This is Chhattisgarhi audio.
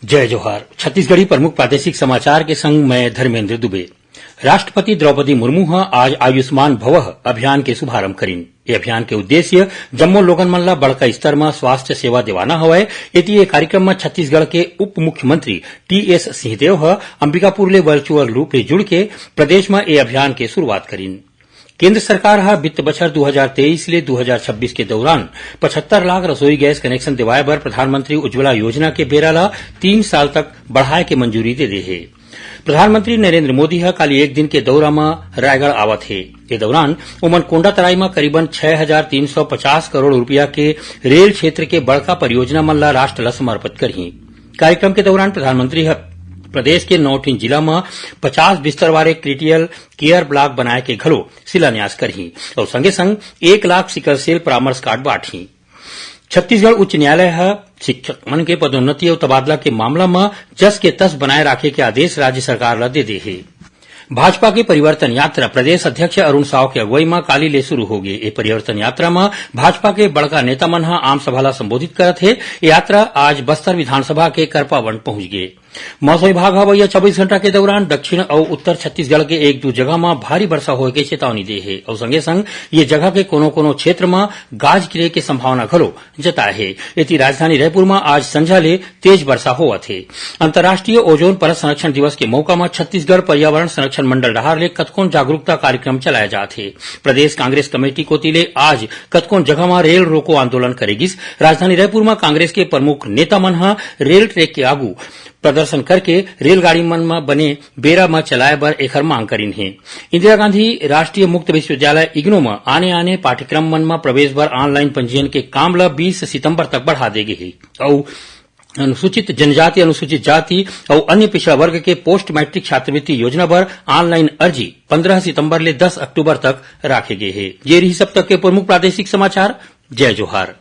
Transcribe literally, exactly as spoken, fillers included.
जय जोहार। छत्तीसगढ़ी प्रमुख प्रादेशिक समाचार के संग मैं धर्मेंद्र दुबे। राष्ट्रपति द्रौपदी मुर्मू ह आज आयुष्मान भवः अभियान के शुभारंभ करिन। ये अभियान के उद्देश्य जम्मो लोगन मन ला बड़का स्तर म स्वास्थ्य सेवा देवाना हवय। एती ये कार्यक्रम म छत्तीसगढ़ के उप मुख्यमंत्री टी एस सिंहदेव ह अंबिकापुर ले वर्चुअल रूप ले जुड़ के प्रदेश म ये अभियान के शुरुआत करिन। केंद्र सरकार ह वित्त बछर दू हजार तेईस ले दू हजार छब्बीस के दौरान पचहत्तर लाख रसोई गैस कनेक्शन देवाए बर प्रधानमंत्री उज्ज्वला योजना के बेरा ला तीन साल तक बढ़ाए के मंजूरी दे दे हे। प्रधानमंत्री नरेंद्र मोदी ह काली एक दिन के दौरा म रायगढ़ आवत हे। ए दौरान ओमन कोंडातराई म करीबन छह हजार तीन सौ पचास करोड़ रुपया के रेल क्षेत्र के बड़का परियोजना मन ला राष्ट्र ला समर्पित करही। कार्यक्रम के दौरान प्रधानमंत्री ह प्रदेश के नौ ठिन जिला म पचास बिस्तर वाले क्रिटिकल केयर ब्लॉक बनाए के घलो शिलान्यास करही और संगे संग एक लाख सिकल सेल परामर्श कार्ड बांटही। छत्तीसगढ़ उच्च न्यायालय ह शिक्षक मन के पदोन्नति अउ तबादला के मामला म जस के तस बनाए राखे के आदेश राज्य सरकार ल दे दे हे। भाजपा के परिवर्तन यात्रा प्रदेश अध्यक्ष अरुण साव के अगुवाई म काली ले शुरू होगे। ए परिवर्तन यात्रा म भाजपा के बड़का नेता मन ह आम सभा ल संबोधित करत हे। ए यात्रा आज बस्तर विधानसभा के करपावन पहुंच गे। मौसम विभाग ह अवइया चौबीस घंटा के दौरान दक्षिण अउ उत्तर छत्तीसगढ़ के एक दू जगह म भारी वर्षा होए के चेतावनी दे हे अउ संगे संग ये जगह के कोनो कोनो क्षेत्र म गाज गिरे के संभावना घलो जताए हे। एती राजधानी रायपुर म आज संझा ले तेज वर्षा होवत हे। अंतर्राष्ट्रीय ओजोन परत संरक्षण दिवस के मौका म छत्तीसगढ़ पर्यावरण संरक्षण मंडल डहार ले कतकोन जागरूकता कार्यक्रम चलाए जात हे। प्रदेश कांग्रेस कमेटी कोति ले आज कतकोन जगह म रेल रोको आंदोलन करे गिस। राजधानी रायपुर म कांग्रेस के प्रमुख नेता मन ह रेल ट्रैक के आगू प्रदर्शन करके रेलगाड़ी मन म बने बेरा म चलाए बर एखर मांग करिन हे। इंदिरा गांधी राष्ट्रीय मुक्त विश्वविद्यालय इग्नू म आने-आने पाठ्यक्रम मन म प्रवेश बर ऑनलाइन पंजीयन के काम ल बीस सितंबर तक बढ़ा दे गे हे अउ अनुसूचित जनजाति, अनुसूचित जाति अउ अन्य पिछड़ा वर्ग के पोस्ट मैट्रिक छात्रवृत्ति योजना बर ऑनलाइन अर्जी पंद्रह सितंबर ले दस अक्टूबर तक राखे गे हे। ये रहिस अब तक के प्रमुख प्रादेशिक समाचार। जय जोहार।